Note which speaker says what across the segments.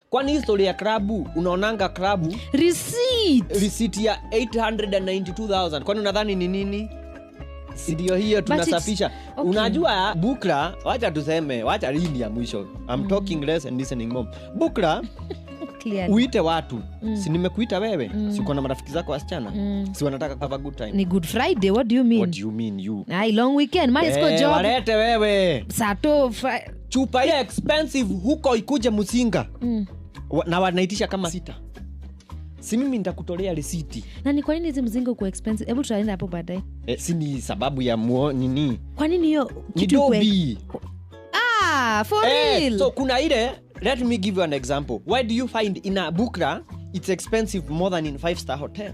Speaker 1: Kwani history ya klabu, unaonanga klabu
Speaker 2: Receipt.
Speaker 1: Receipt ya 892,000, kwani unadhani ni nini? Si ndio hiyo tunasafisha?
Speaker 2: Okay.
Speaker 1: Unajua bukla, wacha tuseme, wacha hii ni ya mwisho. I'm talking less and listening more. Bukla,
Speaker 2: Clearly.
Speaker 1: uite watu. Si nimekuita wewe? Si uko na marafiki zako wasichana? Si wanataka have a good time?
Speaker 2: Ni Good Friday, what do you mean?
Speaker 1: What do you mean, you?
Speaker 2: Ai, long weekend, man, it's
Speaker 1: Eh,
Speaker 2: job.
Speaker 1: Walete wewe.
Speaker 2: Sato
Speaker 1: Chupa ile expensive huko ikuje mzinga. Na wanaitisha kama sita. Si mimi nitakutolea risiti?
Speaker 2: Na ni kwa nini hizi mzinga uko expensive? Hebu tutaenda hapo baadaye.
Speaker 1: Eh, si ni sababu ya muo, nini?
Speaker 2: Kwa nini hiyo
Speaker 1: Ni
Speaker 2: kitu
Speaker 1: dobi.
Speaker 2: Ah, for
Speaker 1: Eh,
Speaker 2: real?
Speaker 1: so kuna ile, let me give you an example. Why do you find in a bukla it's expensive more than in five-star hotel?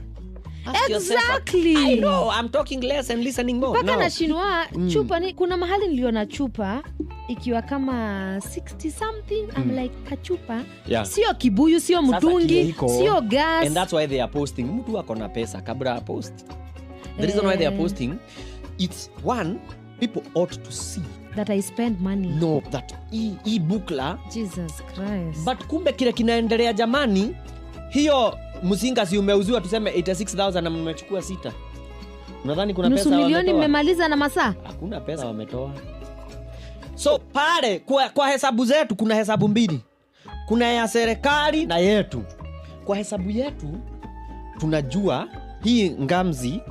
Speaker 1: Ask yourself.
Speaker 2: Exactly.
Speaker 1: I know, I'm talking less and listening more.
Speaker 2: Mpaka
Speaker 1: Now,
Speaker 2: nashindwa chupa ni, kuna mahali niliona chupa ikiwa kama 60 something. I'm like, kachupa, sio kibuyu, sio
Speaker 1: Sasa kile
Speaker 2: mtungi, sio gas.
Speaker 1: And that's why they are posting. Mtu ako na pesa kabla post. The reason why they are posting, it's one, people ought to see
Speaker 2: that I spend money.
Speaker 1: No, that hii bukla.
Speaker 2: Jesus Christ.
Speaker 1: But kumbe kile kinaendelea, jamani, hiyo mzinga si umeuziwa tuseme 86,000 na mmechukua sita, unadhani kuna
Speaker 2: Nusu
Speaker 1: pesa
Speaker 2: milioni
Speaker 1: wametoa?
Speaker 2: mmemaliza na masaa.
Speaker 1: Hakuna pesa wametoa. So pale kwa hesabu zetu, kuna hesabu mbili, kuna ya serikali na yetu. Kwa hesabu yetu tunajua hii ngamzi.